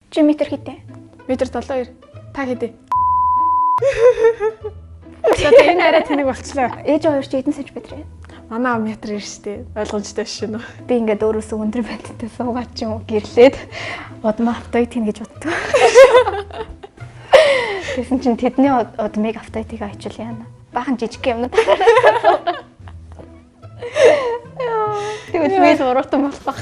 Чи метр хэдэ? Метр 72. Та хэдэ? За тэгээ энэ арай тэнэг болчлоо. Ээж хоёр чи хэдэн сантиметр вэ? Манай аав метр 90 шүү дээ. Ойлгомжтой шин үү? Би ингээд өөрөөсөө өндөр банттай суугаад ч юм уу гэрлээд удмаа автоид хийнэ гэж боддог. Тэгсэн чинь тэдний удмыг автоидыг авчил яана. Бахан жижиг юмнууд. Тэгвэл би л уруухан болох баг.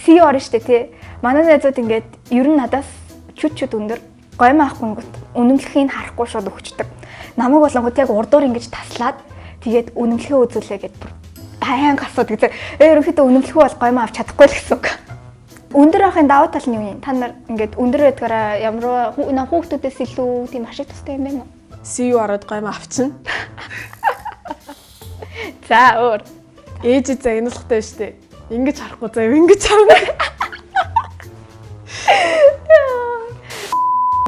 Си орно штэ тий. Манай найзууд ингээд ер нь надаас чүт чүт өндөр гойм авахгүйнгүүт үнэмлэхийг харахгүй шууд өгчдөг. Намайг болонгууд яг урдуур ингэж таслаад тэгээд үнэмлэхээ үзүүлээ гэд бүр баян асуудаг. Ерөнхийдөө үнэмлэхүү бол гойм авч чадахгүй л гэсэн үг. Өндөр байхын давуу тал нь юу юм? Та нар ингээд өндөр байдгаараа ямар хүүхдүүдээс илүү тийм ашиг тустай юм байна уу? CU ороод гойм авчна. За өөр. Ээж загнуулахтай шүү дээ. Ингэж харахгүй заяа ингэж харна.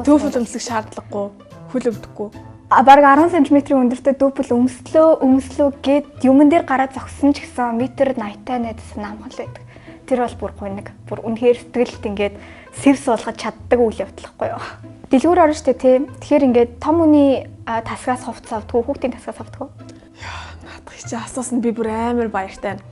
Төөфөл өмсөх шаардлагагүй, хөл өвдөхгүй. Бараг 10 см өндөртэй дүүпл өмслөө гэд юмн дээр гараа зогссон ч гэсэн метр 80-тай найдсан намхан л байдаг. Тэр бол бүр гуниг. Бүр үнэхээр сэтгэлд ингээд сэв суулгаж чаддаг үйл явдал байхгүй юу? Дэлгүүр орно штэ тий. Тэгэхээр ингээд том хүний тасгаас хувцас авдаггүй, хүүхдийн тасгаас авдаггүй. Наадах чи асуусан би бүр амар баяртай.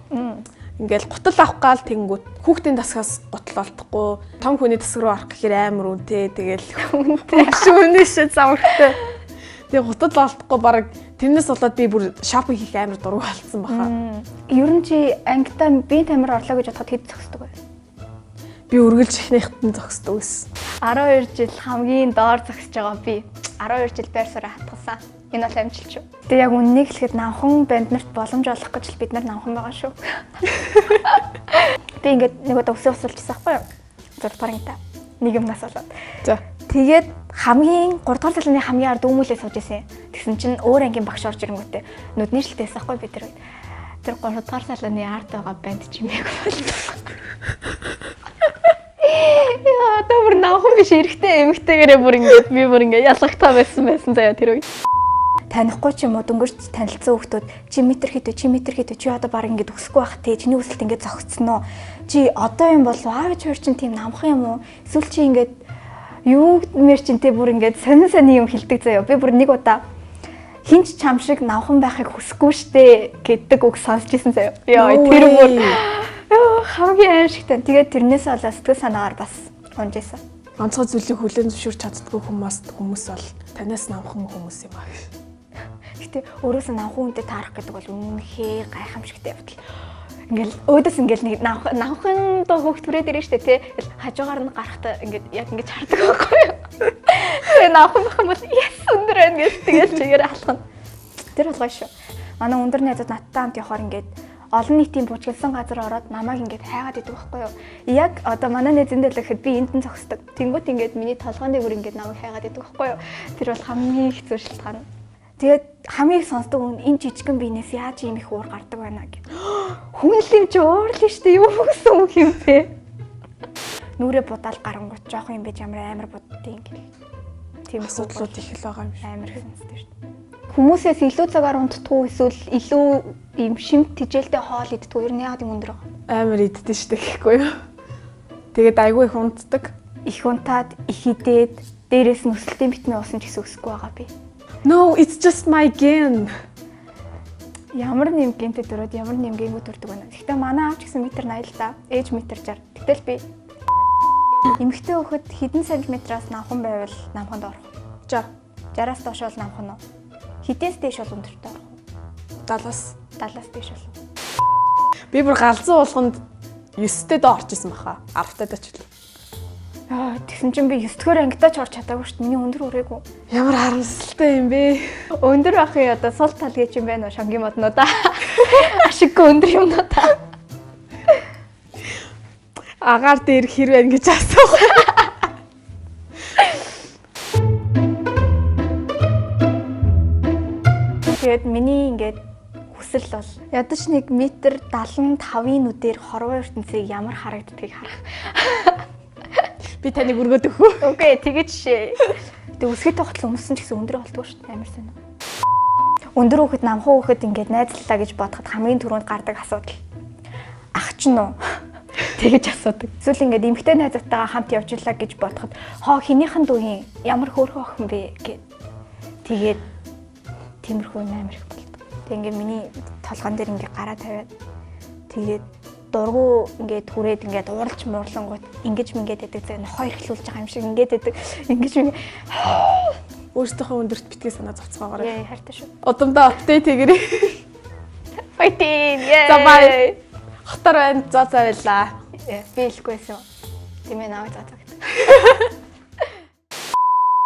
Ингээл гутал авах гал тэнгүүт хүүхдийн тасгаас гутал олдохгүй, том хүний тасаг руу орох гэхээр амар үнэтэй. Тэгэл Үнэтэй. шүүнээ шээ замртай. Тэгээ гутал олдохгүй баг тэрнээс болоод би бүр шопинг хийх амар дургүй болсон баха. Ер нь чи ангидаа биеийн тамир орлоо гэж бодоход хэд зогсдог вэ? Би үргэлж ихнийхтэн зогсдог гэсэн. 12 жил хамгийн доор зогсож байгаа би. 12 жил байр сууриа хатгасан. Энэ бол амжилт шүү. Тэгээ яг үннийг хэлэхэд намхан банд нарт боломж олох гэж л бид нар намхан байгаа шүү. Би ингээд нэг удаа өсөө усулж байсан байхгүй юу? 6 дугаар ангидаа. Нэг юмнаас болоод. За. Тэгээд хамгийн 3 дугаар цалины хамгийн ард өөмөлөө сууж исэн. Тэгсэн чинь өөр ангийн багш орж ирэнгүүтээ нүдний шилтээс ахгүй би тэр үед. Тэр 3 дугаар цалины ард байгаа банд чимээг болсон. Яа, одоо бүр намхан биш эрэгтэй эмэгтэйгээрээ бүр ингээд би бүр ингээд ялгахтаа байсан заяа тэр үед. Танихгүй ч юм уу дөнгөж танилцсан хүмүүс чи метр хэд вэ чи метр хэд вэ чи одоо баг ингээд өсөхгүй байх те чиний өсөлт ингээд зогцсон уу чи одоо юм бол аав ээж хоёр чинь тийм намхан юм уу эсвэл чи ингээд юу мэр чинь те бүр ингээд сонин сонин юм хэлдэг заяа би бүр нэг удаа хинч чам шиг намхан байхыг хүсэхгүй штэ гэдэг үг сонсч ирсэн заяа яа тэр бүр хамгийн аимшигтай тэгээд тэрнээс болоо сэтгэл санаагаар бас унжээсэн. Онцгой зүйлийг хүлээн зөвшөөрч чаддгүй хүмүүс бол танаас намхан хүмүүс юм аа. Гэтэ өөрөөсөө намхан хүнтэй таарах гэдэг бол үнэхээр гайхамшигтай явдал. Ингээл өөдөөс ингээл нэг намхан доо хөөх түрээд ирнэ штэ тий. Тэгэл хажуугаар нь гарахтаа ингээд яг ингэж хардаг байхгүй юу. Тэгээ намхан байх юм бол yes өндөр байна гэж тэгэл чигээр алхана. Тэр болгоо шүү. Манай өндөр найзууд надтай хамт явахаар ингээд олон нийтийн бужигласан газар ороод намайг ингээд хайгаад идэг байхгүй юу. Яг одоо манай найз энд байлаа гэхэд би энд нь зогсдог. Тэнгүүт ингээд миний толгойн дээгүүр ингээд намайг хайгаад идэг байхгүй юу. Тэр бол хамгийн хэцүү шалтгаан. Тэгээд хамгийн их сонсдог хүн энэ жижигэн биенээс яаж ийм их уур гардаг байна гэх. Хүн л юм чи уур л шүү дээ. Юу гэсэн үг юм бэ? Нүрээ будаал гарангуут жоох юм байж ямар амар буддیں гэл. Тийм асуудлууд их л байгаа юм шиг. Амар их сонсдог шүү дээ. Хүмүүсээс илүү цагаар унтдаггүй эсвэл илүү ийм шимт тижээлтэй хоол иддэггүй ер нь яагаад юм өндөр байгаа? Амар иддэн шүү дээ гэхгүй юу? Тэгээд айгүй их унтдаг. Их унтаад, их идээд, дээрээс нь өсөлтийн битмийн уусан ч гэсэн өсөхгүй байгаа би. No, it's just my gain. Ямар нэм гинтэй төрөөд ямар нэм гингүү төрдөг байна. Гэхдээ манай аав ч гэсэн метр 80 л да. Ээж метр 60. Тэгтэл би эмэгтэй хөхөд хэдэн сантиметраас намхан байвал намханд орох. 60. 60-аас доош бол намхан уу? Хэдээс дээш бол өндөртөө орох уу? 70-аас. 70-аас дээш бол. Би бүр галзуу болгонд 9-тэй доо орж исэн баха. 10-тай доо ч үлээ. Аа, тэгсэн чинь би 9 дугаар ангидаа ч орч чадаагүй шүү дээ. Миний өндөр хүрээгүй. Ямар харамсалтай юм бэ? Өндөр байхын одоо сул тал гэж юм байна уу? Шонгийн моднуудаа. Ашиггүй өндөр юмнуудаа. Агаар дээр хэр байна гэж асуух. Тэгээд миний ингээд хүсэл бол ядаж нэг метр 75-ын нүдээр хорвоо ертөнцийг ямар харагддгийг харах. Би таныг өргөд өгөө. Окей, тэгэж шээ. Тэг өсгөд тогтол өмсөн ч гэсэн өндөр болдгоо шүү дээ. Амар сонь. Өндөр хүүхэд намхан хүүхэд ингээд найзлалаа гэж бодоход хамгийн түрүүнд гардаг асуудал. Ах ч нь уу. Тэгэж асуудаг. Эсвэл ингээд эмэгтэй найзтайгаа хамт явж илаа гэж бодоход хоо хинийхэн дүүхийн ямар хөөрхөн охин бэ гэд. Тэгээд тиймэрхүү юм амар их болдог. Тэг ингээд миний толгоон дээр ингээд гараа тавиад тэгээд дургу ингээд түрээд ингээд ууралж муурлангууд ингэж мингээд байдаг зэ нохоо эрхлүүлж байгаа юм шиг ингээд байдаг. Ингэж минь Өөрсдийнхөө өндөрт битгий санаа зовцгоогоорой. Яа, хайртай шүү. Удамдаа update хийгээрэй. Fighting. Yay. За bye. Хотор байна. За за байлаа. Би хэлэхгүйсэн. Тийм ээ, наваа за за гэдэг.